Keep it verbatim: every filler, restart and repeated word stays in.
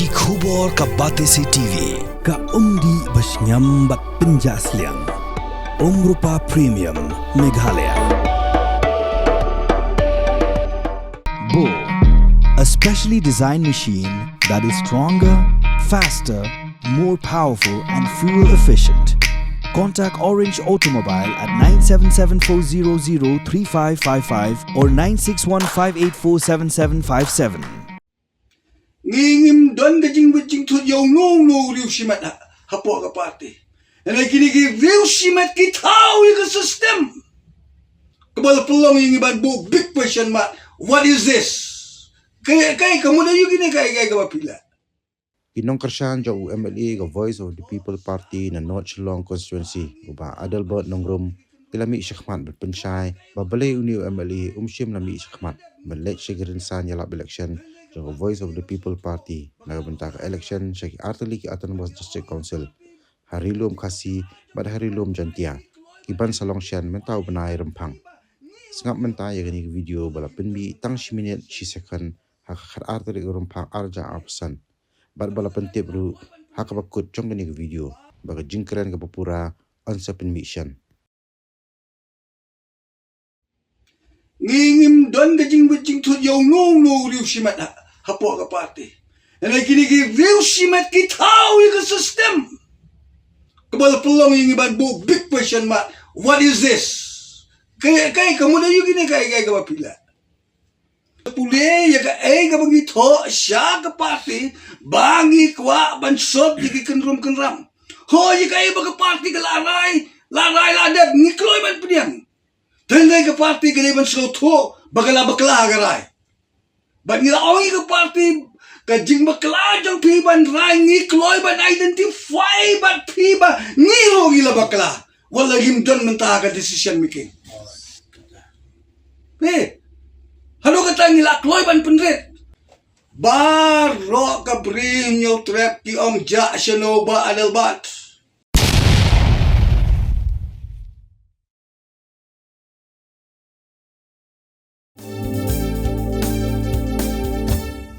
Khubor ka Batesi T V, ka umdih ba shngiam bad pynjah sliang. Umrupa Premium, Meghalaya. Bo, a specially designed machine that is stronger, faster, more powerful and fuel efficient. Contact Orange Automobile at nine seven seven four zero zero three five five five or nine six one five eight four seven seven five seven. Ngi ngim don ka jingbit jingthut ïa uno uno u riew shimet ha, hapoh ka party. Hynrei kine ki riew shimet ki thaw ïa ka system. Kaba la pynlong ïa ngi ban buh big question mark. What is this? Kaei, kaei ka mut aïu kine, kaei, kaei kaba phi lah. Ki nongkyrshan jong u M L A ka Voice of the People Party na North Shillong Constituency, u Bah Adelbert Nongrum, ki la mih shakhmat ban pynshai ba balei une u M L A um shym la mih shakhmat ban leit sha ki rynsan ïalap election jong ka Voice of the People Party na ka bynta ka election sha ki artylli ki Autonomous District Council ha Ri-lum Khasi bad ha Ri-lum Jaintia, kiban sa long shen mynta u bnai Rymphang. Sngap mynta ïa kane ka video ba la pynmih tang shi minit shi second ha ka khatar tarik Rymphang arhajar arphew san. Bad ba la pyntip ruh ha kaba kut jong kane ka video ba ka jingkren kaba pura yn sa pynmih shen. Ngi ngim don ka jingbit jingthut ïa uno uno u riew shimet ha, hapoh ka party. Hynrei kine ki riew shimet ki thaw ïa ka system. Kaba la pynlong ïa ngi ban buh big question mark. What is this? Kaei, kaei ka mut aïu kine, kaei, kaei kaba phi lah. Pule ïa kaei kaba ngi thoh sha ka party ba ngi kwah ban sop ïa ki kynrum kynram. Ho ïa kaei ba ka party ka la rai, la rai la dep ngi kloi ban pdiang. Tang dei ka party ka dei ban sngewthuh ba ka la bakla ka rai. Bad ngi la ong ïa ka party ka jingbakla jong phi ban rai ngi kloi ban identify bad phi ba ngi ruh ngi la bakla. Wat la ngim don mynta ka decision making. Phi, haduh kata ngi la kloi ban pynrit. Baroh ka Bri Hynñiewtrep ki ong jah shano Bah Adelbert.